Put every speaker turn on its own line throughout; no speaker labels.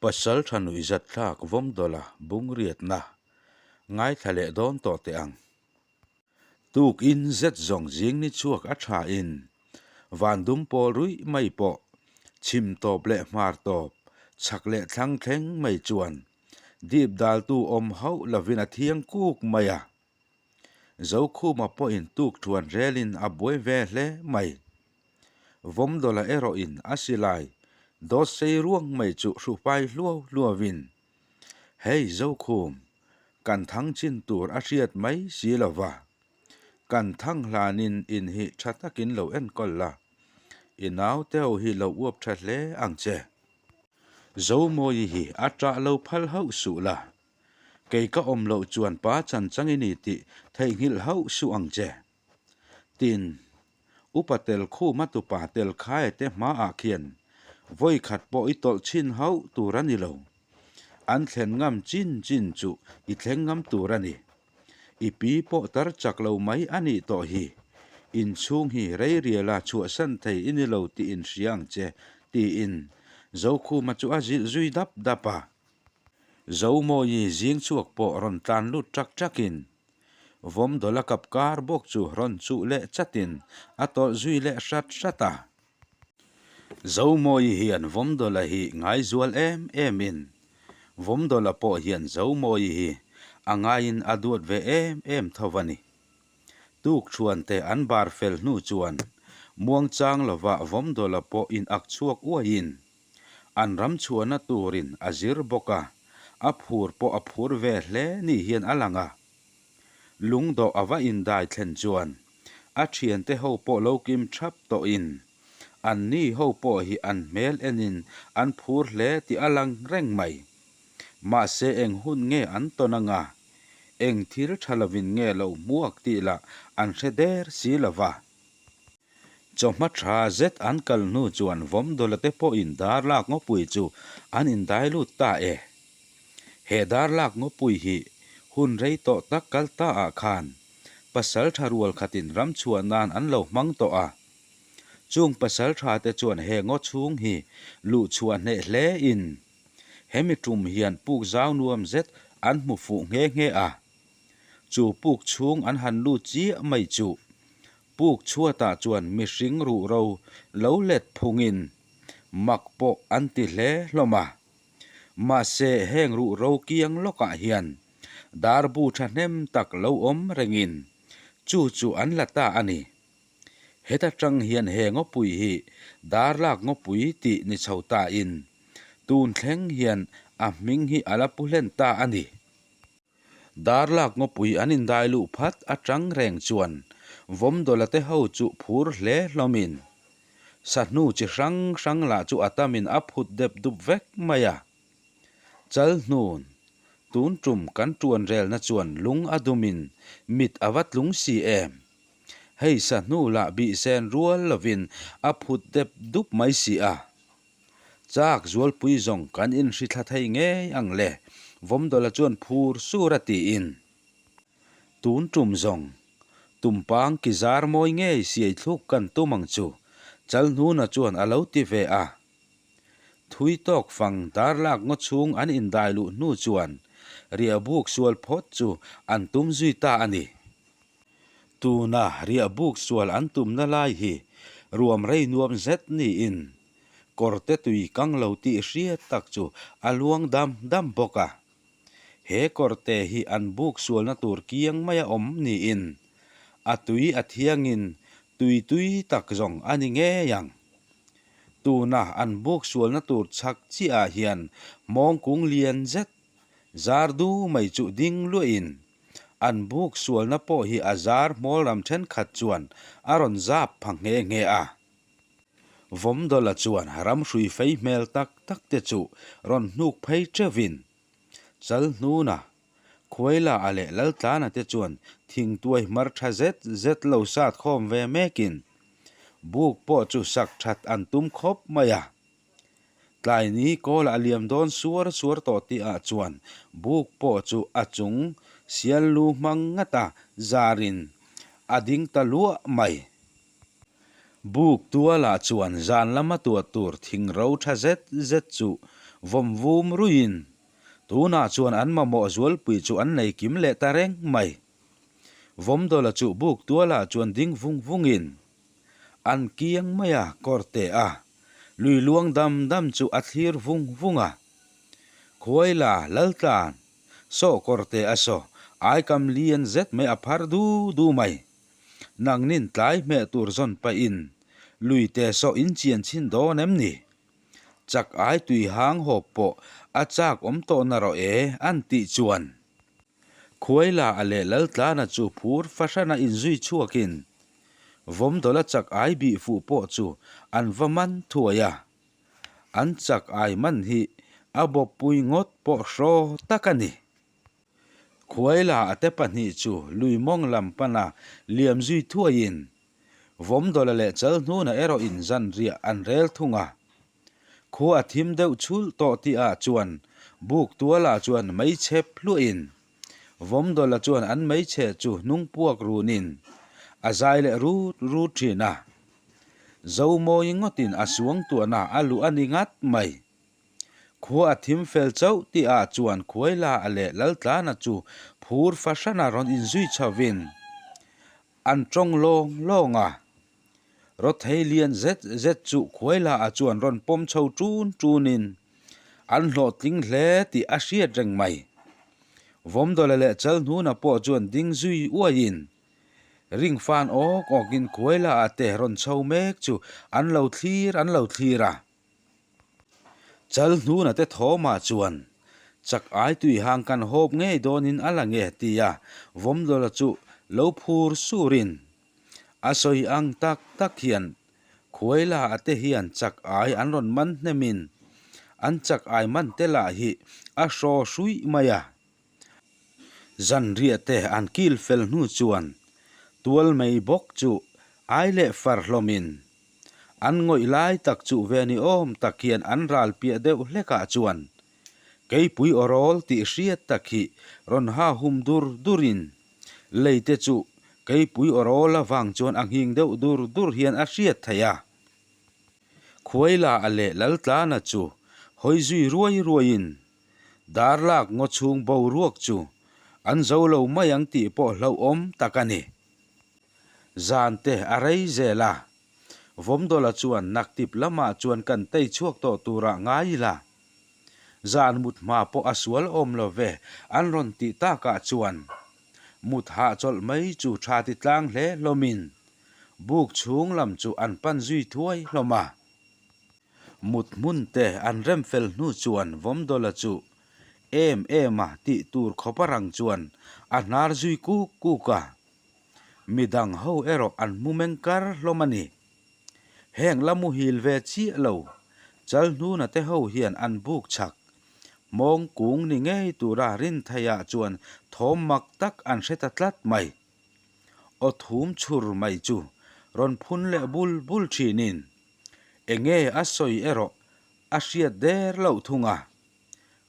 Pasaltha nuihzat thlak vawmdawla bungriatna ngaithla leh dawn tawh teh ang. Tukin zet zawng zing ni chhuak a tha in vandum pawl ruih mai pawh chhim tawp leh hmar tawp chhak leh thlang thleng mai chuan dip daltu awm hauh lovin a thiang kuk mai a. Zokhuma pawhin tuk thuan relin a buai ve hle mai. Vawmdawla erawhin a silai dawt sei ruang mai chu hrupai hluau hluauin, Hei Zokhum, kan thang chin tur a hriat mai si lo va, kan thang hlanin in hi tha takin lo enkawl la, i naute ho hi lo uap tha hle ang che. Zomawi hi a ṭah lo phal hauh suh la, Kei ka awm loh chuan pa chan chang i ni tih theihnghilh hauh suh ang che. Tin, upa tel khuma tupa tel khae te hmaah khian vawi khat pawh i tawlh chhin hauh tur a ni lo. An thlen ngam chin chin chu i thleng ngam tur a ni. I pi pawh tar chak lo mai a nih tawh hi. Inchhung hi rei riala chhuahsan thei i ni lo tih inhria ang che, tiin Zokhuma chu a zilh zui dap dap a. Zomawi zing chhuak pawh rawn tlan lut ṭak ṭakin Vawmdawla kap kar bawk chu rawn chuh leh chatin a tawlh zui leh hrat hrat a. Zomawi hian Vawmdawla hi ngaizual em emin Vawmdawla pawh hian Zomawi hi a ngaiin a duat ve em em tho a ni. Tukṭhuante an bar fel hnu chuan muangchang lova Vawmdawla pawh in ak chhuak uaiin An ram chhuahna turin a zir bawk a, a phur pawh a phur ve hle ni hian a lang a. Lungdawh a va indai thlen chuan a thiante ho pawh lo kim thap tawhin an ni ho pawh hi an hmel enin an phur hle tih a lang reng mai. Mahse eng hun nge an tawn anga, eng thil tha lovin nge lo hmuak tih lah an hre der si lova. Chawhma tha zet an kal hnu chuan Vawmdawla te pawhin dar lak ngawpui chu an indai lut ta e. He dar lak ngawpui hi hun rei tawh tak kal ta ah khan pasal tha rual khatin ram chhuah nan an lo hmang tawh a. Chung pasal tha te chuan he ngaw chhung hi luh chhuah hneh hle in hemi tum hian puk zau nuam zet an hmu fuh nghe nghe a. Chu puk chhung an han lut chiah mai chu Puk chhuatah chuan mihring ruhro lo let phungin mak pawh an ti hle hlawm a. Mahse heng ruhro kiang lawkah hian darbu thahnem tak lo awm rengin chu chu an la ta a ni. Heta tang hian he ngawpui hi darlak ngawpui tih ni chho tain tun thleng hian a hming hi a la pu hlen ta a ni. Darlak ngawpui an indai luh phat atang reng chuan Vawmdawla te ho chu phur hle hlawmin sahnu chi hrang hrang lah chu a tamin a phut dep dup vek mai a. Chal hnun, tun tum kan tuan relna chuan lung a dumin mit a va tlung si em? Hei sahnu lah bihsen rual lovin a phut dep dup mai si a. Chak zualpui zawng kan inhri thla thei ngei ang le, Vawmdawla chuan phur sur a tiin. Tun tum zawng, tumpang ki zar mawi ngei siai thluk kan tum ang chu, Chalhnuna chuan a lo ti ve a. Thui tawk fang darlak ngaw chhung an indai luh hnu chuan riahbuk sual phawt chu an tum zui ta a ni. Tuna riahbuk sual an tumna lai hi ruam rei nuam zet niin kawrte tui kang lo tih hriat tak chu a luang dam dam bawk a. He kawrte hi an buk sualna tur kiang maia awm niin a tui a thiangin tui tui tak zawng a ni ngei ang. Tuna an buk sualna tur chhak chiahah hian mawngkung lian zet zar du mai chu ding luahin an buk sualna pawh hi a zar hmawl ram thenkhat chuan a rawn zap pha nghe nghe a. Vawmdawla chuan ramhrui fei hmel tak tak te chu rawn hnuk phei teuhin Chalhnuna, Khuaila a leh Laltlana te chuan thingtuai hmar tha zet zet lo sat khawm ve mekin buk pawh chu sak that an tum khawp mai a. Tlai ni kawl a liam dawn suar suar tawh tih ah chuan buk pawh chu a chung sial lu hmang ngata zarin a ding ta luah mai. Buk tualah chuan zan lama tuah tur thing ro tha zet zet chu Vawm vum ruiin tunah chuan an mamawh zualpui chu an nei kim leh ta reng mai. Vawmdawla chu buk tualah chuan ding vung vungin an kiang mai a kawr teh a, lui luang dam dam chu a thlir vung vung a. Khuaila Laltlan, saw kawr teh a saw, aikam lian zet mai a phar du du mai. Nangnin tlai hmeh tur zawn pahin lui te saw in chian chhin dawn em ni? Chak ai tui hang hawp pawh a chak awm tawh na rawh e an tih chuan. Khuaila a leh Laltlana chu phur fahrana inzui chhuakin Vawmdawla chak ai bih fuh pawh chu an va man thuai a. An chak ai man hi a bawppui ngawt pawh hraw tak a ni. Khuaila a te pahnih chu lui mawng lam pana liam zui thuaiin Vawmdawla leh Chalhnuna erawh in zanriah an rel thung a. Khua a thim deuh chhulh tawh tih ah chuan buk tualah chuan meichhe hluahin Vawmdawla chuan an meichhe chu hnung puak runin a zai leh rut rut thin a. Zomawi ngawtin a suangtuahna a luh a ni ngat mai. Khua a thim fel chauh tih ah chuan Khuaila a leh Laltlana chu phur fahrana rawn inzui chhovin An tawng lawng lawng a. Rawthei lian zet zet chu Khuaila a chuan rawn pawm chho tun tunin an hlawhtling hle tih a hriat reng mai. Vawmdawla leh Chalhnuna pawh chuan ding zui uaiin ring fan awk awkin Khuaila a te rawn chho mek chu an lo thlir an lo thlir a. Chalhnuna te thawmah chuan chak ai tui hang kan hawp ngei dawnin a la nge tia Vawmdawla chu lo phur surin a sawi ang tak tak hian Khuaila a te hian chak ai an rawn man hnemin an chak ai man te lah hi a hraw hruih mai a. Zanriah te an kil fel hnu chuan tual mai bawk chu ai leh far hlawmin An ngawih lai tak chu ve ni awm tak hian an ral piah deuh hlekah chuan keipui aw rawl tih hriat tak hi rawn ha hum dur durin lei te chu keipui aw rawl avang chuan a nghing deuh dur dur hian a hriat theih a. Khuaila a leh Laltlana chu hawi zui ruai ruaiin darlak ngaw chhung boruak chu an zo lo mai ang tih pawh hlauhawm tak a ni. Zan te a rei zel a. Vawmdawla chuan naktip lamah chuan kan tei chhuak tawh turah ngai ila. Zan mut hma pawh a sual awm lo ve an rawn tih takah chuan mut hahchawlh mai chu tha ti tlang hle hlawmin buk chhung lam chu an pan zui thuai hlawm a. Mut hmun te an rem fel hnu chuan Vawmdawla chu em em a tih tur khawp a rang chuan a hnar zui kuk kuk a. Midang ho erawh an hmu meng kar hlawm a ni. Heng la muhil ve chiah lo, Chalhnuna te ho hian an buk chak. Mawng kung ni ngei tura Rinthaiah chuan thawm mak tak an hre ta tlat mai. Aw thum chhur mai chu rawn phun leh bul bul thinin enge a sawi erawh a hriat der loh thung a.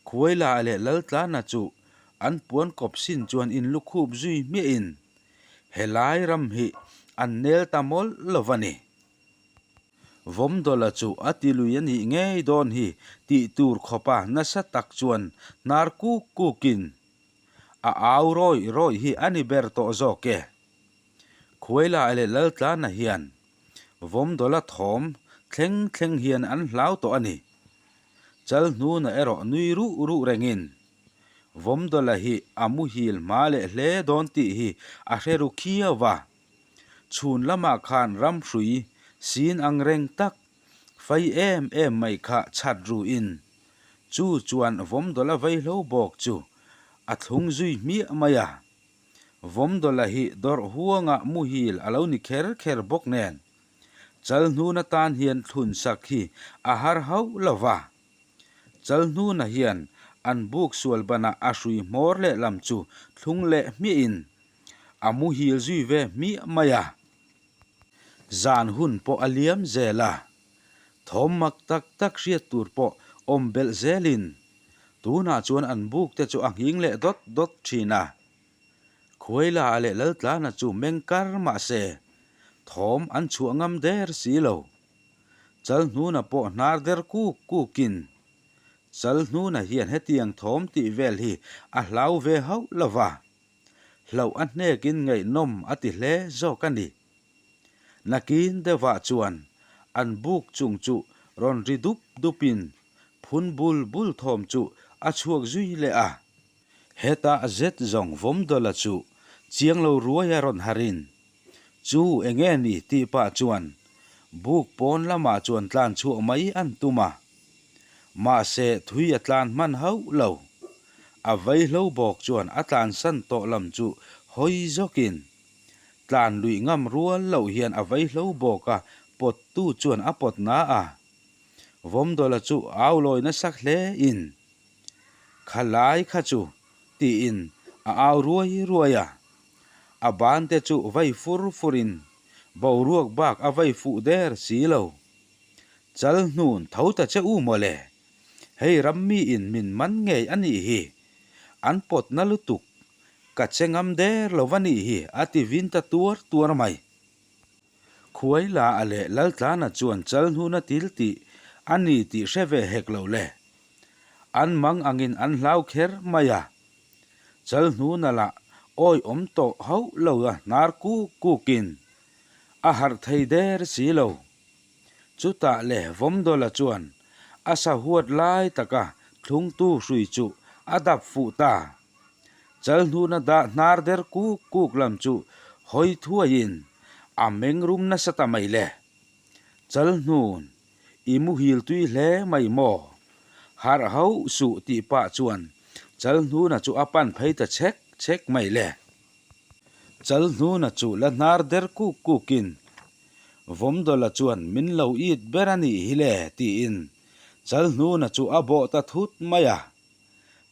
Khuaila leh Laltlana chu an puan kawp sin chuan in lukhup zui hmiahin helai ram hi an nel ta mawlh lo va ni. Vawmdawla chu a ti lui a nih ngei dawn hi tih tur khawpa nasa tak chuan hnar kuk kukin a au rawih rawih hi a ni ber tawh zawk e. Khuaila leh Laltlana hian Vawmdawla thawm thleng thleng hian an hlau tawh a ni. Chalhnuna erawh nui ruh ruh rengin, Vawmdawla hi a muhil hma leh hle dawn tih hi a hre ru khiau va. Chhun lamah khan ramhrui sin ang reng tak, fai em em mai kha chhat ruin, chu chuan Vawmdawla vaihlo bawk chu a thlung zui hmiah mai a. Vawmdawla hi dawrh huanga muhil a lo ni kher kher bawk nen, Chalhnuna tan hian thlun sak hi a har hauh lo va. Chalhnuna hian an buk sual banah a hrui hmawr lehlam chu thlung leh hmiahin a muhil zui ve hmiah mai a. Zan hun pawh a liam zel a, thawm mak tak tak hriat tur pawh awm belh zelin tunah chuan an buk te chu a nghing leh dawt dawt thin a. Khuaila leh Laltlana chu meng kar mah se, thawm an chhuah ngam der si lo. Chalhnuna pawh hnar der kuk kukin. Chalhnuna hian hetiang thawm tih vel hi a hlau ve hauh lo va, hlauh a hnekin ngaihnawm a ti hle zawk a ni. Nakin deuhah chuan an buk chung chu rawn ri dup dupin phun bul bul thawm chu a chhuak zui leh a. Hetah zet zawng Vawmdawla chu chiang lo ruai a rawn harin, Chu enge ni tih pah chuan buk pawn lamah chuan tlan chhuah mai an tum a. Mahse thui a tlan hman hauh lo. A vaihlo bawk chuan a tlansan tawh lam chu hawi zawkin tlan luih ngam rual loh hian a vaihlo bawk a pawttu chuan a pawt na a. Vawmdawla chu au lawi nasak hle in, Kha lai kha chu tiin a au ruai ruai a. A ban te chu vai fur fur in boruak bak a vai fuh der si lo. Chal hnun tho ta che u mawle. Hei ram mi in min man ngei a nih hi. An pawt na lutuk. Ka che ngam der lo va nih hi a ti vin ta tuar tuar mai. Khuaila a leh Laltlana chuan chal hnuna til tih a ni tih hre ve hek lo le. An mang angin an hlau kher mai a. Chal hnuna lah awi awm tawh hauh lo a hnar kuk kukin a harh thei der si lo. Chutah le Vawmdawla chuan a sa huat lai taka thlungtu hrui chu a dap fuh ta. Chalhnuna dah hnar der kuk kuk lam chu hawi thuaiin a meng rum nasa ta mai le. Chalhnun, i muhil tui hle mai maw? Harh hauh suh tih pah chuan Chalhnuna chu a pan phei ta chhek chhek mai le. Chalhnuna chu la hnar der kuk kukin Vawmdawla chuan min lo it ber a nih hi le tiin Chalhnuna chu a bawh ta thut mai a.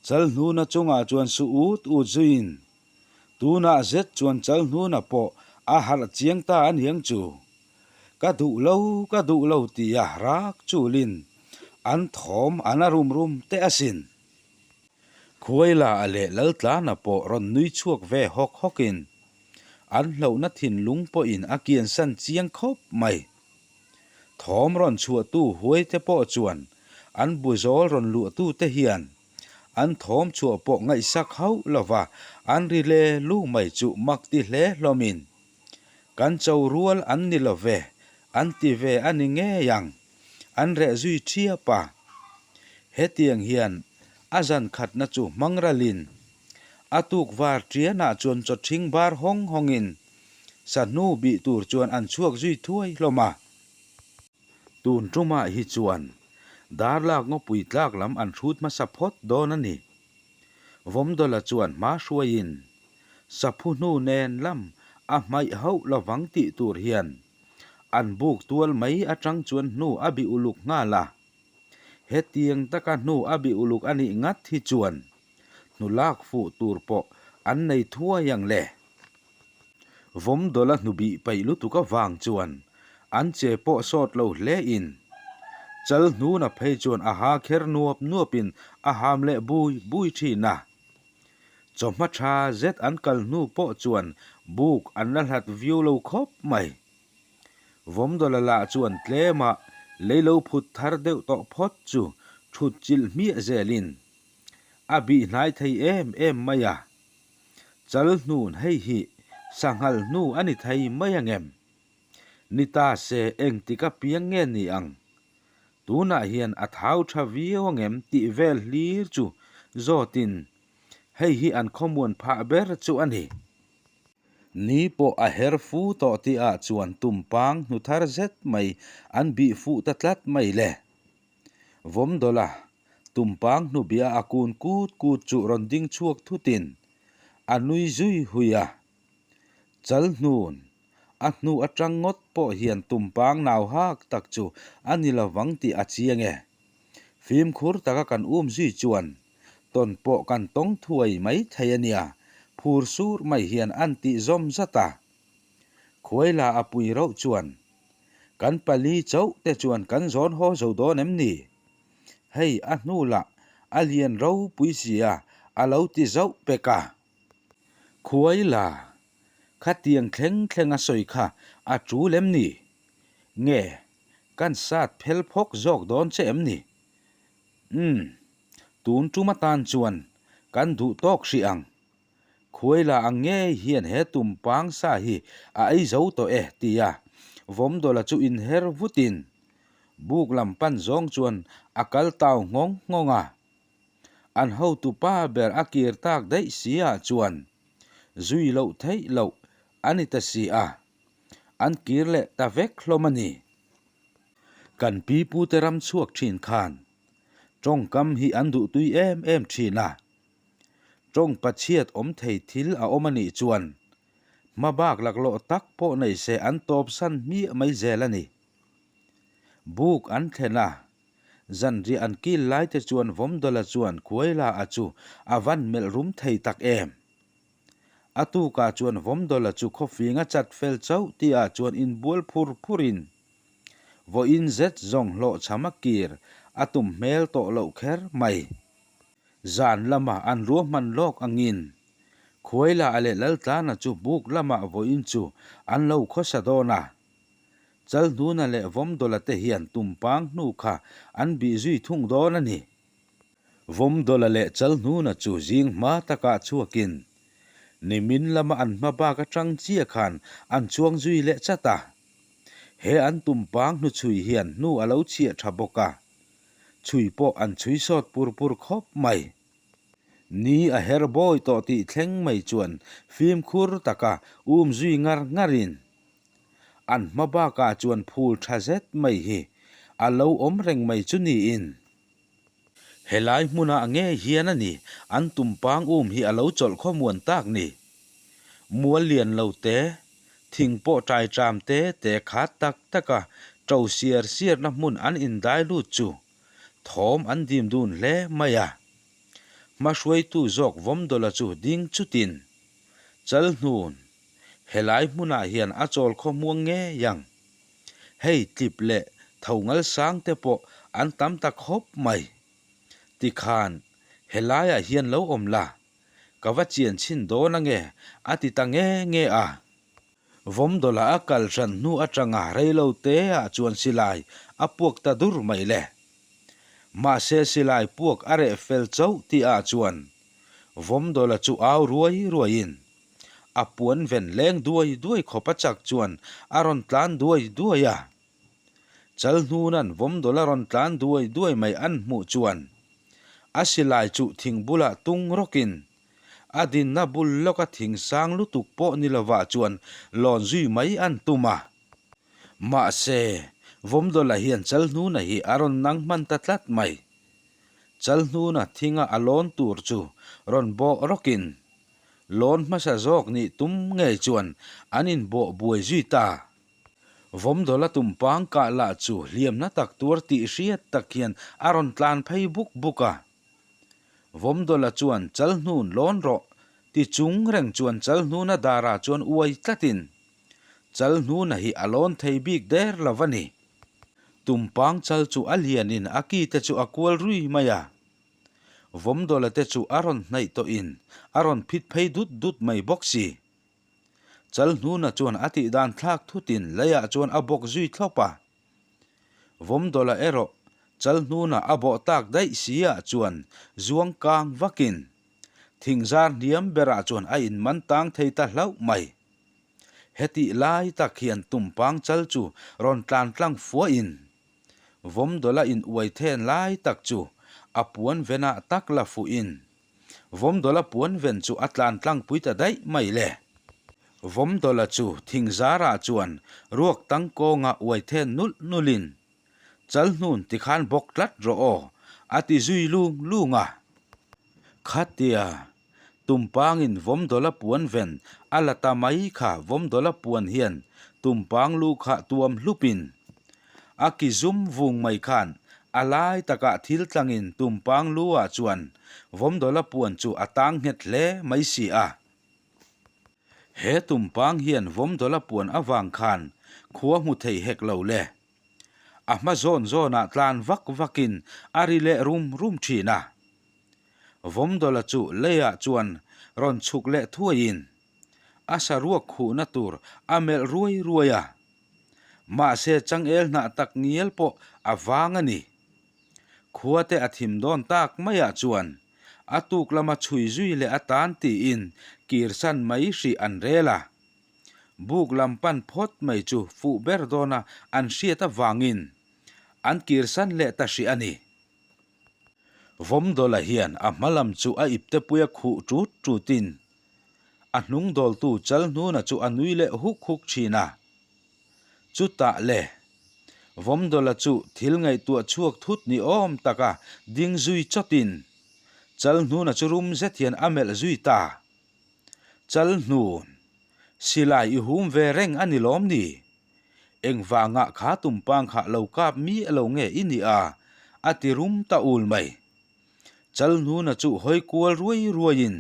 Chalhnuna chungah chuan su ut ut zuiin tunah zet chuan Chalhnuna pawh a harh chiang ta a niang chu. Ka duh lo, ka duh lo tia rak chulin an thawm an a rum rum teh asin. Khuaila a leh Laltlana pawh rawn nui chhuak ve hawk hawkin an hlauhna thinlung pawhin a kiansan chiang khawp mai. Thawm rawn chhuahtu huaite pawh chuan an buzawl rawn luahtute hian an thawm chhuah pawh ngaihsak hauh lova an ri le lu mai chu mak ti hle hlawmin, Kan cho rual an ni lo ve, an ti ve a ni ngei ang, an reh zui ṭhiap a. Hetiang hian a zan khatna chu hmang ralin a tuk var ṭianah chuan chawṭhing bar hawng hawngin sahnu bih tur chuan an chhuak zui thuai hlawm a. Tun ṭumah hi chuan darlak ngawpui tlak lam an hrut hmasa phawt dawn a ni. Vawmdawla chuan hma hruaiin saphu hnu nen lam a hmaih hauh lovang tih tur hian an buk tual mai aṭang chuan hnu a bih uluk nghal a. Hetiang taka hnu a bih uluk a nih ngat hi chuan hnu lak fuh tur pawh an nei thuai ang le. Vawmdawla hnu bih paih lutuk avang chuan an che pawh sawt lo hle in chal hnuna phei chuan a ha kher nuap nuap in a ham leh bui bui thin a. Chawhma tha zet an kal hnu pawh chuan buk an la hlat viau lo khawp mai. Vawmdawla lah chuan tlema lei lo phut thar deuh tawh phawt chu thut chilh hmiah zelin a bih hnai thei em em mai a. Chal hnun hei hi sanghal hnu a ni thei mai angem? Ni ta se engtik a piang nge ni ang? Tunah hian a thau tha viau angem tih vel hlir chu zawtin hei hi an khawmuan phah ber chu a ni. Ni pawh a her fu tawh tihah chuan tumpang hnu thar zet mai an bih fuh ta tlat mai le. Vawmdawla tumpang hnu bia a kun kut kut chu rawn ding chhuak thutin a nui zui hui a. Chal hnun a hnu atang ngawt pawh hian tumpang nau hak tak chu a ni lovang tih a chiang e. Fimkhur taka kan um zui chuan tawn pawh kan tawng thuai mai thei a nia, phur sur mai hian an tih zawm zat a. Khuaila a pui rauh chuan, Kan pali chauh te chuan kan zawn haw zo dawn em ni? Hei a hnu lah a lian ropui sia a lo ti zauh pek a. Khuaila, khatiang thleng thleng a sawi kha a tul em ni? Nge, kan sat phel phawk zawk dawn che em ni? Umm. Tun tum atan chuan kan duh tawk hrih ang. Khuaila ang ngei hian he tumpang sa hi a ei zo tawh e tia Vawmdawla chu inher vutin buk lam pan zawng chuan a kal tau nghawng nghawng a. An hotu pa ber a kir tak daih si ah chuan zui loh theih loh a ni ta si a, an kir leh ta vek hlawm a ni. Kan pipute ram chhuak thin khan tawngkam hi an duhtui em em thin a, tawng pachhiat awm thei thil a awm a nih chuan hmabak laklawh tak pawh nei se an tawpsan hmiah mai zel a ni. Buk an thlen a, Zanriah an kil lai te chuan Vawmdawla chuan Khuaila a chu a van melh rum thei tak em. A tukah chuan Vawmdawla chu khawfing a chat fel chauh tihah chuan inbual phur phurin vawiin zet zawng hlawhchham a kir a tum hmel tawh loh kher mai. Zan lama an ruahman lawk angin Khuaila a leh Laltlana chu buk lamah vawiin chu an lo khawsa dawn a. Chalhnuna leh Vawmdawla te hian tumpang hnu kha an bih zui thung dawn a ni. Vawmdawla leh Chalhnuna chu zing hma takah chhuakin nimin lama an hma bak atang chiah khan an chuang zui leh chat a. He an tumpang hnu chhui hian hnu a lo chhiah tha bawk a, chhui pawh an chhui sawt pur pur khawp mai. Ni a her bawi tawh tih thleng mai chuan fimkhur taka um zui ngar ngarin An hma bakah chuan phul tha zet mai hi a lo awm reng mai chu niin. Helai hmunah ngei hian a ni an tumpang um hi a lo chawlh khawmuan tak ni. Mual lian lo te, thing pawh tai tram te te khat tak taka to siar siarna hmun an indai lut chu thawm an dim dun hle mai a. Hmahruaitu zawk Vawmdawla chu ding chutin Chalhnun Helai hmunah hian a chawl khaw hmuang ngei ang. Hei tlip leh tho ngal sang te pawh an tam ta khawp mai. Tikhan helaiah hian lo awm la, ka va chian chhin dawn ange a ti ta nge nge a. Vawmdawla a kal hran hnu atanga reilo te ah chuan silai a puak ta dur mai le. Mahse silai puak a reh fel chauh tih ah chuan Vawmdawla chu au ruai ruaiin A puan ven leng duai duai khawp a chak chuan a rawn tlan duai duai a. Chalhnuna'n Vawmdawla rawn tlan duai duai mai an hmuh chuan a silai chu thing bulah tung rawkin a dinna bul lawka thing sang lutuk pawh ni lovah chuan lawn zui mai an tum a. Mahse, Vawmdawla hian Chalhnuna hi a rawn nang hman ta tlat mai. Chalhnuna thinga a lawn tur chu rawn bawh rawkin Lawn hmasa zawk nih tum ngei chuan an inbawh buai zui ta. Vawmdawla tumpang kah lah chu hliamna tak tuar tih hriat tak hian a rawn tlan phei buk buk a. Vawmdawla chuan Chalhnun lawn rawh ti chung reng chuan Chalhnuna darah chuan uai tlatin Chalhnuna hi a lawn thei bik der lo a ni. Tumpang chal chu a lianin a ki te chu a kual rui mai a. Vawmdawla te chu a rawn hnaih tawhin a rawn phit phei dut dut mai bawk si. Chalhnuna chuan a tih dan thlak thutin leiah chuan a bawk zui thlawp a. Vawmdawla erawh Chalhnuna a bawh tak daih si ah chuan zuang kang vakin thingzar hniam berah chuan a inman tang thei ta hlauh mai. Hetih lai tak hian tumpang chal chu rawn tlan tlang fuahin Vawmdawla in uai then lai tak chu a puan venah tak la fuhin Vawmdawla puan ven chu a tlan tlang pui ta daih mai le. Vawmdawla chu thingzarah chuan ruak tang kawnga uai then nulh nulhin Chalhnun tikhan bawk tlat rawh aw a ti zui lung lung a. Khatia Tumpangin Vawmdawla puan ven a la ta mai kha Vawmdawla puan hian Tumpang lu kha tuam hlupin a ki zum vung mai khan a lai takah thil tlangin Tumpang lu ah chuan Vawmdawla puan chu a tang nghet hle mai si a. He Tumpang hian Vawmdawla puan avang khan khua hmu thei hek lo le. A hma zawn zawnah tlan vak vakin a ri leh rum rum thin a. Vawmdawla chu leiah chuan rawn chhuk leh thuaiin a saruak khuhna tur a melh ruai ruai a. Mahse changel hnah tak ngial pawh a vang a ni. Khua te a thim dawn tak maiah chuan a tuk lama chhui zui leh atan tiin kirsan mai hrih an rel a. Buk lam pan phawt mai chu fuh ber dawna an hriat avangin an kirsan leh ta hrih a ni. Vawmdawla hian a hma lam chu a iptepuia khuh tut tutin a hnung dawltu Chalhnuna chu a nui leh huk huk thin a. Chutah le, Vawmdawla chu thil ngaihtuah chhuak thut ni awm taka ding zui chawtin Chalhnuna chu rum zet hian a melh zui ta. Chalhnun, silai i hum ve reng a ni lawm ni? Engvangah kha tumpang kha lo kap miah lo nge i nih a? a ti rum ta ul mai. Chalhnuna chu hawi kual ruai ruaiin,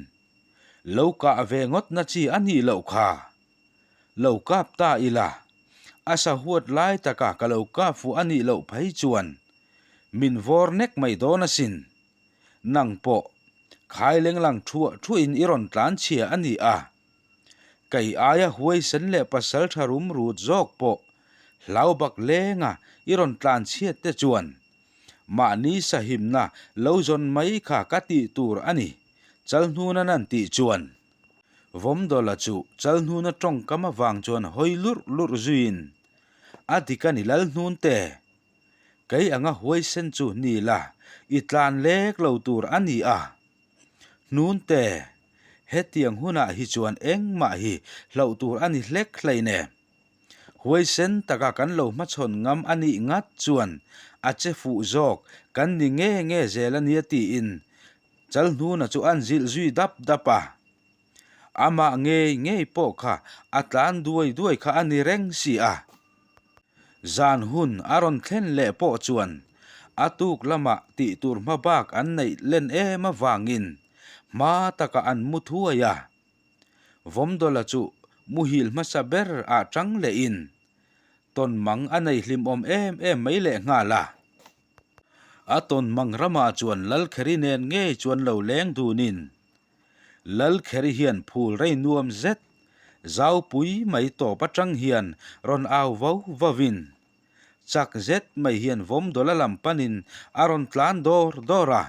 Lo kah ve ngawtna chi a nih loh kha. Lo kap ta ila, a sahuat lai taka ka lo kap fuh a nih loh phei chuan min vawr nek mai dawn asin. Nang pawh khaileng lang thuah thuahin i rawn tlan chhia a ni a. Kei aia huaisen leh pasal tha rum rut zawk pawh hlau bak lenga i rawn tlan chhiat te chuan mahni sahimna lo zawn mai kha ka tih tur a ni, Chalhnuna nan tih chuan. Vawmdawla chu Chalhnuna tawngkam avang chuan hawi lurh lurh zuiin a dik a ni Lalhnun te. Kei anga huaisen chu ni la, i tlan lek lo tur a ni a. Hnun te, hetiang hunah hi chuan engmah hi hlauh tur a ni hlek hlein e. Huaisen taka kan lo hmachhawn ngam a nih ngat chuan a che fuh zawk kan ni nge nge zel a nia tiin Chalhnuna chu an zilh zui dap dap a. Amah ngei ngei pawh kha a tlan duai duai kha a ni reng si a. Zan hun a rawn thlen leh pawh chuan a tuk lamah tih tur hma bak an neih len em avangin hma takah an mu thuai a. Vawmdawla chu muhil hmasa ber ah tang lehin tawn mang a nei hlimawm em em mai lehnghal a. A tawn mang ramah chuan Lalkheri nen ngei chuan lo leng dunin Lalkheri hian phul rei nuam zet, zaupui mai tawp atang hian rawn au vau vauvin, chak zet mai hian Vawmdawla lam panin a rawn tlan dawr dawr a.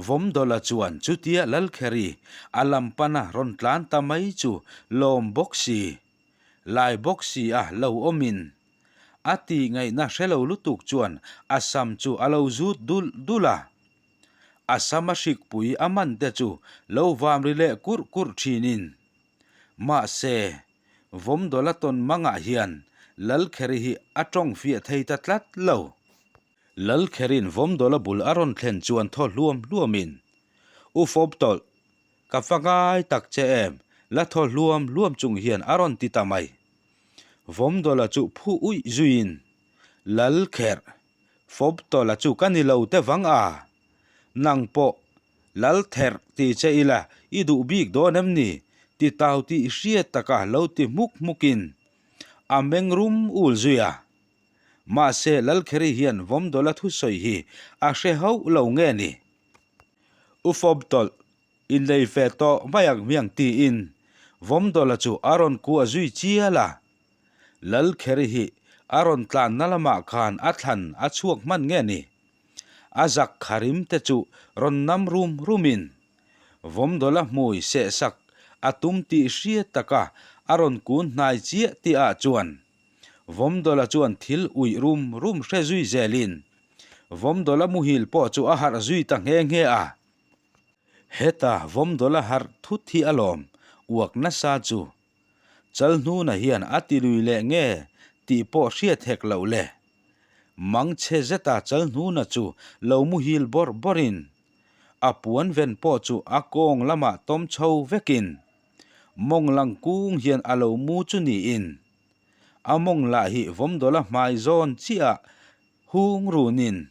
Vawmdawla chuan chutia Lalkheri a lam pana rawn tlan ta mai chu lawm bawk si, lai bawk si a lo awmin, a tih ngaihna hre lo lutuk chuan a sam chu a lo zut dulh dulh a. A sama hrikpui a man te chu lo vam ri leh kurh kurh thinin. Mahse, Vawmdawla tawn mangah hian Lalkheri hi a tawng fiah thei ta tlat lo. Lalkheri'n Vawmdawla bul a rawn thlen chuan thaw hluam hluamin, U Fawmtawlh, ka fa ngai tak che em? la thaw hluam hluam chung hian a rawn ti ta mai. Vawmdawla chu phu uih zuiin, Lalkher, Fawptawla chu ka ni lo te vang a, nang pawh lal therh ti che ila i duh bik dawn em ni? ti tau tih hriat taka lo ti hmuk hmukin a meng rum ul zui a. Mahse Lalkheri hian Vawmdawla thusawi hi a hre hauh lo nge ni? U Fawptawlh, inlei fe tawh mai ang hmiang tiin Vawmdawla chu a rawn kuah zui chial a. Lalkheri hi a rawn tlanna lamah khan a thlan a chhuak hman nge ni? A zak kharim te chu rawn nam rum rumin Vawmdawla hmui sehsak a tum tih hriat taka a rawn kun hnai chiah tihah chuan Vawmdawla chuan thil uih rum rum hre zui zelin Vawmdawla muhil pawh chu a harh zui ta nghe nghe a. Heta Vawmdawla harh thut hi alawm uak nasa chu Chalhnuna hian a ti lui leh nge tih pawh hriat hek loh le. Mangchhe zeta Chalhnuna chu lo muhil bawrh bawrhin a puan ven pawh chu a kawng lamah tawm chho vekin mawng lang kung hian a lo mu chu niin a mawng lah hi Vawmdawla hmai zawn chiah hung runin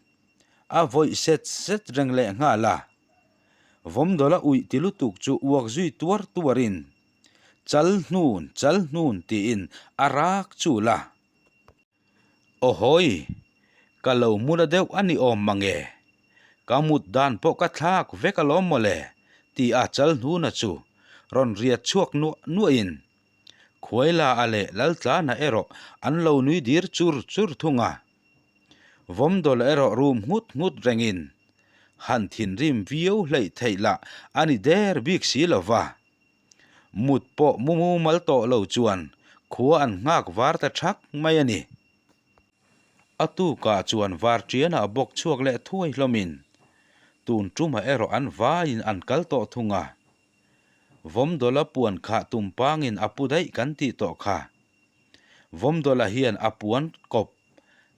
a vawih set set reng leh nghal a. Vawmdawla uih ti lutuk chu uak zui tuar tuarin Chal hnun, chal hnun tiin a rak chul a. Awhawi, ka lo mu la deuh a ni awm mange. Ka mut dan pawh ka thlak vek alawm mawle ti a chal hnuna chu rawn riat chhuak nuah nuahin Khuaila a leh Laltlana erawh an lo nui dir chur chur thung a. Vawmdawla erawh rum nghut nghut rengin han thinrim viau hleih theih lah a ni der bik si lo va. Mut pawh mu mumal tawh lo chuan khua an nghak var ta thak mai a ni. A tukah chuan Varṭianah bawk chhuak leh thuai hlawmin tun ṭumah erawh an vaiin an kal tawh thung a. Vawmdawla puan khah tumpangin a pu daih kan tih tawh kha. Vawmdawla hian a puan kawp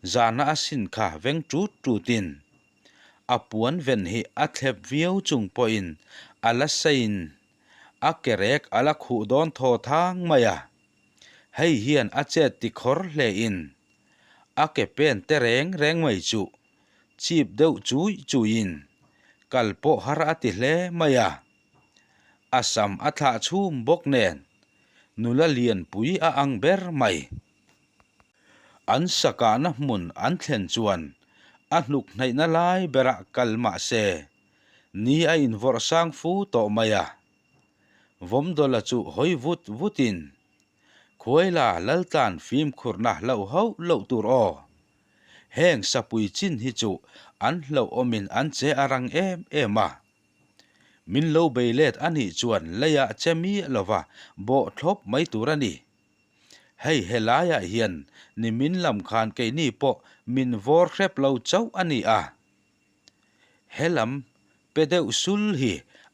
zahna a sin kha veng ṭut ṭutin a puan ven hi a thlep viau chung pawhin a la seiin a ke rek a la khuh dawn thaw thang mai a. Hei hian a chet ti khawr hlein a ke pen te reng reng mai chu chip deuh chuih chuihin kal pawh har a ti hle mai a. A sam a thlah chhum bawk nen nula lianpui a ang ber mai. An sakahna hmun an thlen chuan a hnuk hnaihna lai berah kal mah se ni a invawrh sang fu tawh mai a. Vawmdawla chu hawi vut vutin, Khuaila Laltlan fimkhurna hlauh hauh loh tur aw. Heng sapui chin hi chu an hlauhawmin an che a rang em em a. Min lo bei let a nih chuan leiah che miah lova bawh thlawp mai tur a ni. Hei helaiah hian nimin lam khan keini pawh min vawr hrep lo chauh a ni a. He lam pe deuh sul hi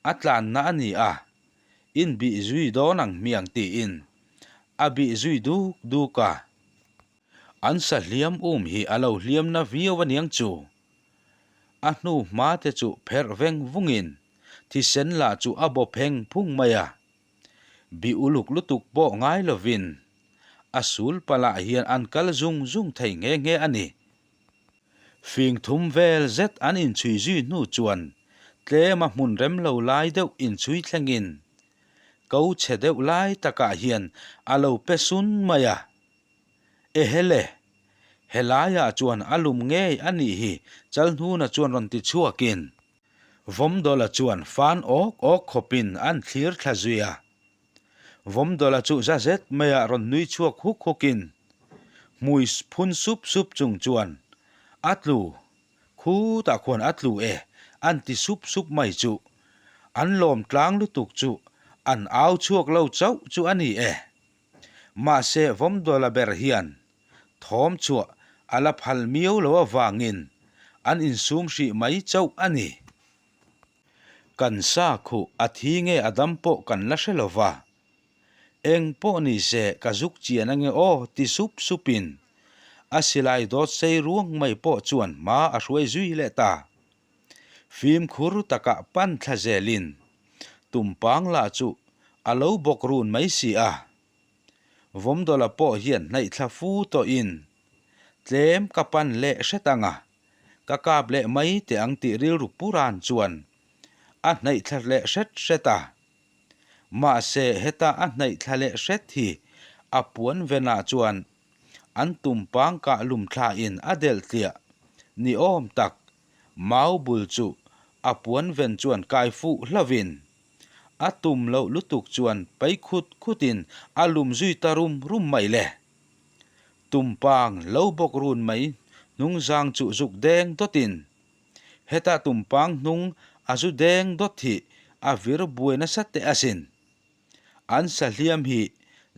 a tlanna a ni a, inbih zui dawn ang hmiang tiin a bih zui duk duk a. An sa hliam um hi a lo hliam na viau aniang chu. A hnu hma te chu pherh veng vungin thisen lah chu a baw pheng phung mai a. Bi uluk lutuk pawh ngai lovin a sul palah hian an kal zung zung thei nghe nghe a ni. Fing thum vel zet an inchhui zui hnu chuan tlema hmun rem lo lai deuh inchhui thlengin ko chhe deuh lai takah hian a lo pe sun mai a. Ehele! Helaiah chuan a lum ngei a nih hi Chalhnuna chuan rawn ti chhuakin Vawmdawla chuan fan awk awk khawpin an thlir thla zui a. Vawmdawla chu za zet maiah rawn nui chhuak huk hukin hmui phun sup sup chung chuan a tlu, khutah khuan a tlu e an ti sup sup mai chu an lawm tlang lutuk chu an au chhuak lo chauh chu a ni e. Mahse Vawmdawla ber hian thawm chhuah a la phal miau lo avangin an insum hrih mai chauh a ni. Kan sa khuh a thi nge a dam pawh kan la hre lo va. Eng pawh ni se ka zuk chian ange aw ti sup supin a silai dawt sei ruang mai pawh chuan hma a hruai zui leh ta. Fimkhur takah pan thla zelin tumpang lah chu a lo bawk run mai si a. Vawmdawla pawh hian hnaih thla fu tawhin tlem ka pan leh hret ang a, ka kap leh mai teh ang tih rilru puran chuan a hnaih thla leh hret hret a. Mahse heta a hnaih thla leh hret hi a puan venah chuan an tumpang kah lum thlain a delh tliah ni awm tak mau bul chu a puan ven chuan kai fuh hlauhin A tum loh lutuk chuan pai khut khutin a lum zui ta rum rum mai le. Tumpang lo bawk run mai hnungzang chu zuk deng dawtin heta tumpang hnung a zu deng dawt hi a vir buai nasa teh asin. An sa hliam hi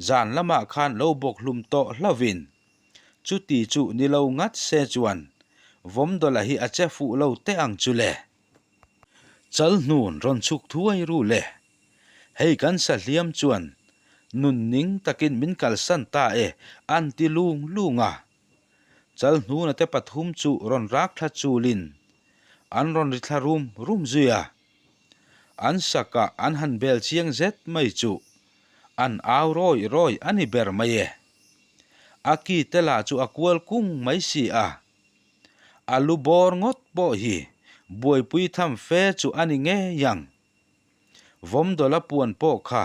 zan lamah khan lo bawk hlum tawh hlauhin chuti chu ni lo ngat se chuan Vawmdawla hi a che fuh lo teh ang chu le. Chalhnun rawn chhuk thuai ru le. Hei kan sa hliam chuan nun ning takin min kalsan ta e an ti lung lung a. Chalhnuna te pathum chu rawn rak thla chulin an rawn ri thla rum rum zui a. An sakah an han bel chiang zet mai chu an au rawi rawi a ni ber mai e. A ki te lah chu a kual kung mai si a. A lu bawr ngawt pawh hi buaipui tham fe chu a ni ngei ang. Vawmdawla puan pawh kha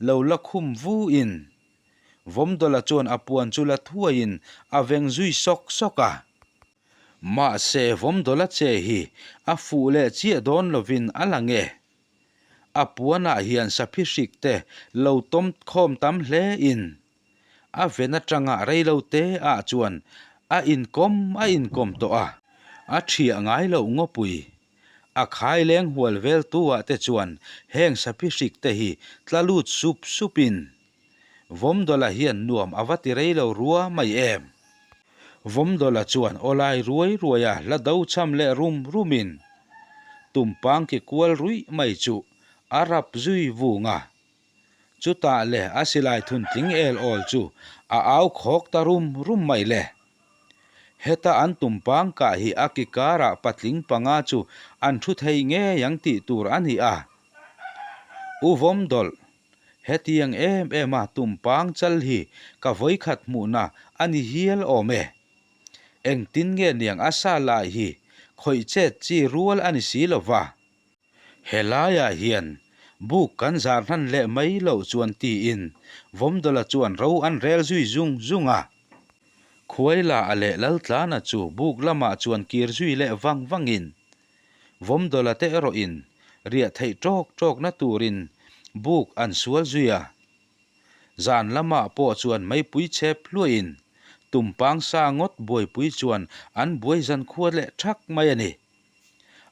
lo la khum vu in Vawmdawla chuan a puan chu la thuaiin a veng zui sawk sawk a. Mahse Vawmdawla che hi a fuh leh chiah dawn lovin a lang e. A puanah hian saphi hrik te lo tawm khawm tam hle in a ven atanga reilo te ah chuan A inkawm a inkawm tawh a, a ṭhiah ngai loh ngawpui. A khai leng hual vel tu ah te chuan heng saphi hrik te hi tla lut sup sup in Vawmdawla hian nuam a va ti rei lo rua mai em? Vawmdawla chuan awlai ruai ruai a hla do cham leh rum rum in tumpang ki kual ruih mai chu a rap zui vung a. Chutah le a silai thun tling el awl chu a au khawk ta rum rum mai le. Heta an tumpang kah hi a ki karah patling panga chu an thu thei ngei ang tih tur a ni a. U Vawmdawlh, hetiang em em a tumpang chal hi ka vawikhat hmuhna a ni hial awm e. Engtin nge niang a sa lai hi khawih chet chi rual a ni si lo va. Helaiah hian buk kan zar hnan leh mai loh chuan tiin Vawmdawla chuan ro an rel zui zung zung a. Khuaila a leh Laltlana chu buk lamah chuan kir zui leh vang vangin Vawmdawla te erawhin riah theih tawk tawkna turin buk an sual zui a. Zan lamah pawh chuan meipui chhep hluahin tumpang sa ngawt buaipui chuan an buai zan khua leh thak mai a ni.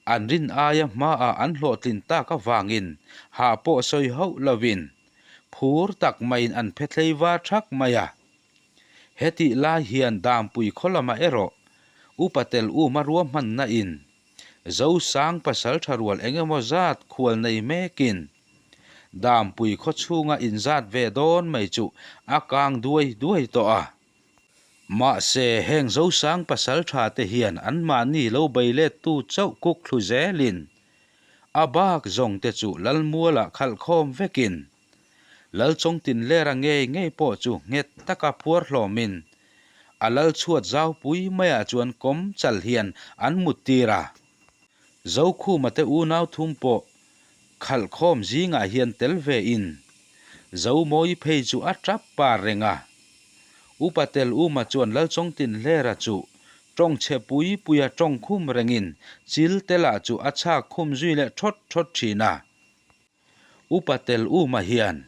An rin aia hmaah an hlawhtlin tak avangin hah pawh sawi hauh lovin phur tak maiin an phe thlei var thak mai a. Hetih lai hian Dampui khaw lamah erawh Upa tel uma ruahmanna in Zosang pasal tha rual eng emaw zat khual nei mekin Dampui khaw chhunga inzat ve dawn mai chu a kang duai duai tawh a. Mahse, heng Zosang pasaltha te hian anmahni lo bei lettu chauh kuk thlu zelin a bak zawng te chu Lalmualah khalh khawm vekin Lalchawngtinlera ngei ngei pawh chu nghet taka phuar hlawmin a lal chhuat zaupui maiah chuan kawm chal hian an mut tir a. Zokhuma te unau thum pawh khalh khawm zingah hian tel ve in Zomawi phei chu a tap par reng a. Upa tel Uma chuan Lalchawngtinhlera chu tawng chhe pui puia tawng khum rengin chil telah chu a chhak khum zui leh thawt thawt thin a. Upa tel Uma hian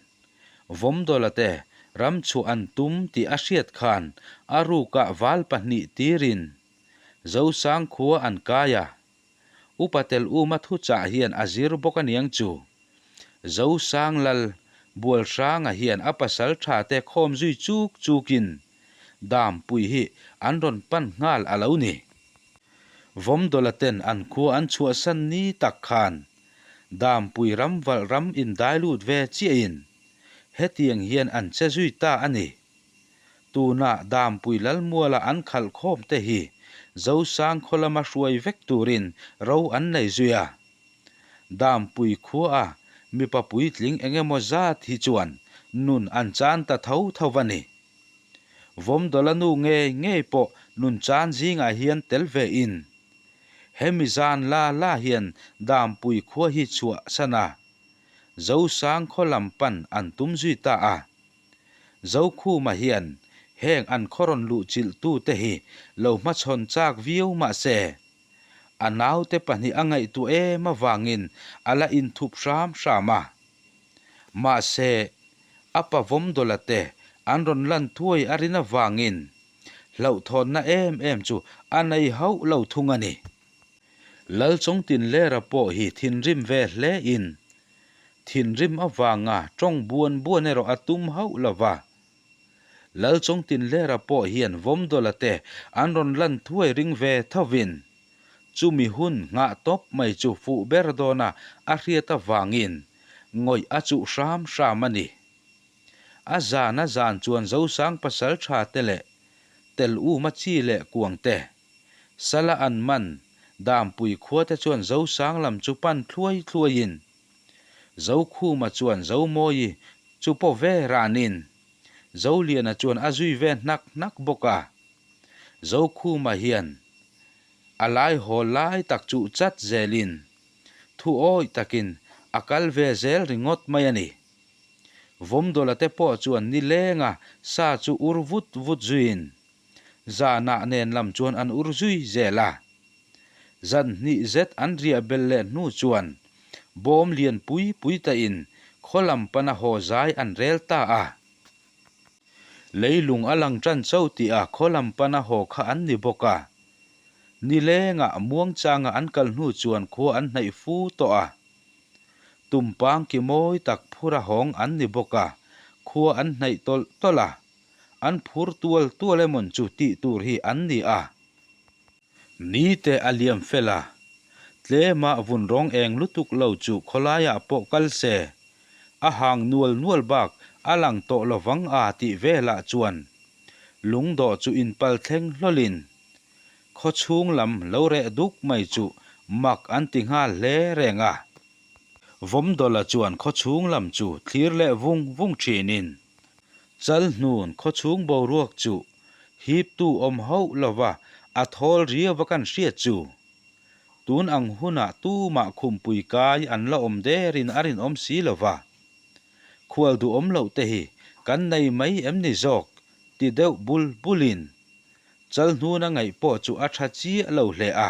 Vawmdawla te ram chhuah an tum tih a hriat khan a rukah val pahnih tirin Zosang khua an kai a. Upa tel Uma thuchah hian a zir bawk aniang chu. Zosang Lal Bualhranga hian a pasal tha te khawm zui chuk chukin Dampui hi an rawn pan nghal a lo ni. Vawmdawla ten an khua an chhuahsan ni tak khan Dampui ram valh ram indai lut ve chiahin hetiang hian an che zui ta a ni. Tunah Dampui Lalmuala an khalh khawm te hi Zosang khaw lama hruai vek turin ro an nei zui a. Dampui khuaa mipa puitling eng emaw zat hi chuan nun an chan ta tho tho va ni. Vawmdawla nu ngei ngei pawh nun chan zingah hian tel ve in hemi zan la la hian Dampui khua hi chhuah san a, Zosang khaw lam pan an tum zui ta a. Zokhuma hian heng an khaw rawn luh chilh tute hi lo hmachhawn chak viau mah se, a naute pahnih a ngaihtuah em avangin a la inthup hram hram a. Mahse, a pa Vawmdawla te an rawn lan thuai a rin avangin hlauhthawnna em em chu a nei hauh lo thung a ni. Lalchawngtinlera pawh hi thinrim ve hle in Thinrim avanga tawng buan buan erawh a tum hauh lo va. Lalchawngtinlera pawh hian Vawmdawla te an rawn lan thuai ring ve thovin chumi hun nghah tawp mai chu fuh ber dawna a hriat avangin ngawih a chuh hram hram a ni. A zan a zan chuan Zosang pasal tha te leh Tel Uma chi leh kuang te Sala an man Dampui khuate chuan Zosang lam chu pan thluai thluaiin Zokhuma chuan Zomawi chu paw ve ranin Zoliana chuan a zui ve hnak hnak bawk a. Zokhuma hian a lai haw lai tak chuh chat zelin thu awih takin a kal ve zel ringawt mai a ni. Vawmdawla te pawh chuan nilenga sa chu ur vut vut zuiin Zanah nen lam chuan an ur zui zel a. Zan hnih zet an riah bel leh hnu chuan bawm lian pui pui ta in khaw lam pana haw zai an rel ta a. Leilung a lang ṭan chauh tih a khaw lam pana haw kha an ni bawk a. Nilengah muangchanga an kal hnu chuan khua an hnaih fu tawh a. Tumpang ki mawi tak phur a hawng an ni bawk a, khua an hnaih tawlh tawlh a. An phur tual tual emawn chu tih tur hi an ni a. Nite a liam fel a, tlema vun rawng eng lutuk lo chu khawlaiah pawh kal se, a hang nual nual bak a lang tawh lovang a tih velah chuan lungdawh chu inpal thleng hlawlin khawchhung lam lo reh duk mai chu mak an ti nghal hle reng a. Vawmdawla chuan khawchhung lam chu thlir leh vung vung thinin Chalhnun khawchhung boruak chu Hiptu awm hauh lova a thawl riau a kan hriat chu. Tun ang hunah tumah khumpui kai an la awm derin a rinawm si lova. Khual duhawm loh te hi kan nei mai em ni zawk ti deuh bul bulin Chalhnuna ngaih pawh chu a tha chiah lo hle a.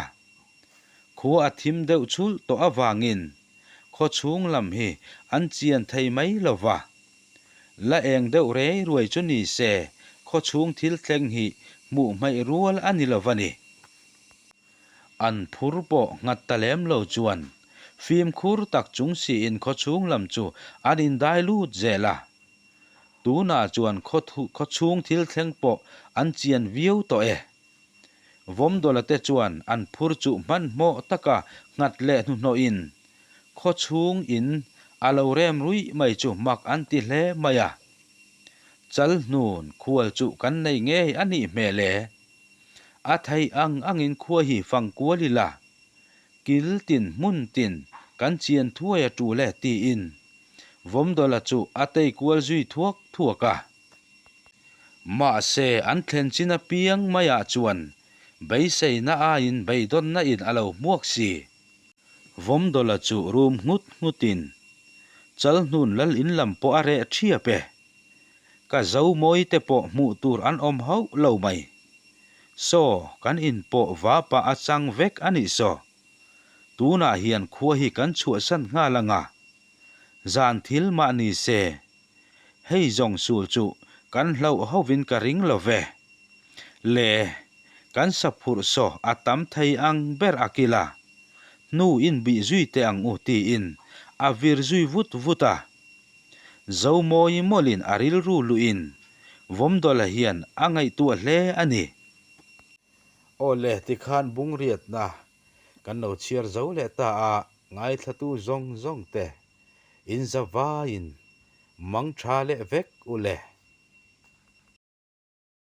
Khua a thim deuh chhulh tawh avangin khawchhung lam hi an chian thei mai lova. La eng deuh rei ruai chu ni se, khawchhung thil thleng hi hmuh hmaih rual a ni lo va ni. An phur pawh nghat ta lem lo chuan fimkhur tak chung siin khawchhung lam chu an indai lut zel a. Tunah chuan khawchhung thil thleng pawh an chian viau tawh e. Vawmdawla te chuan an phur chuh hmanhmawh taka nghat leh hnuhnawhin khawchhung in a lo rem ruih mai chu mak an ti hle mai a. Chalhnun khual chu kan nei ngei a nih hmel e. A theih ang angin khua hi fang kual ila, kil tin hmun tin kan chian thuai a tul e tiin Vawmdawla chu a tei kual zui thuak thuak a. Mahse, an thlen chin apiang maiah chuan beiseina aiin beidawnna in a lo hmuak si. Vawmdawla chu rum nghut nghutin Chalhnun lal in lam pawh a reh thiap e. Ka zo mawi te pawh hmuh tur an awm hauh lo mai. Saw, kan in pawh vapa a chang vek a nih saw. Tunah hian khua hi kan chhuahsan nghal anga. Zan thil mah ni se. Hei zawng sul chu kan hlauh hovin ka ring lo ve. Le, kan saphurh saw a tam thei ang ber a kila. Hnu in bih zui teh ang u tiin a vir zui vut vut a. Zomawi mawlin a rilru luhin Vawmdawla hian a ngaihtuah hle a ni. Aw le, tikhan bungriatna kan lo chhiar zo leh ta a, ngaithlatu zawng zawng te. In zavaiin mang tha leh vek u le.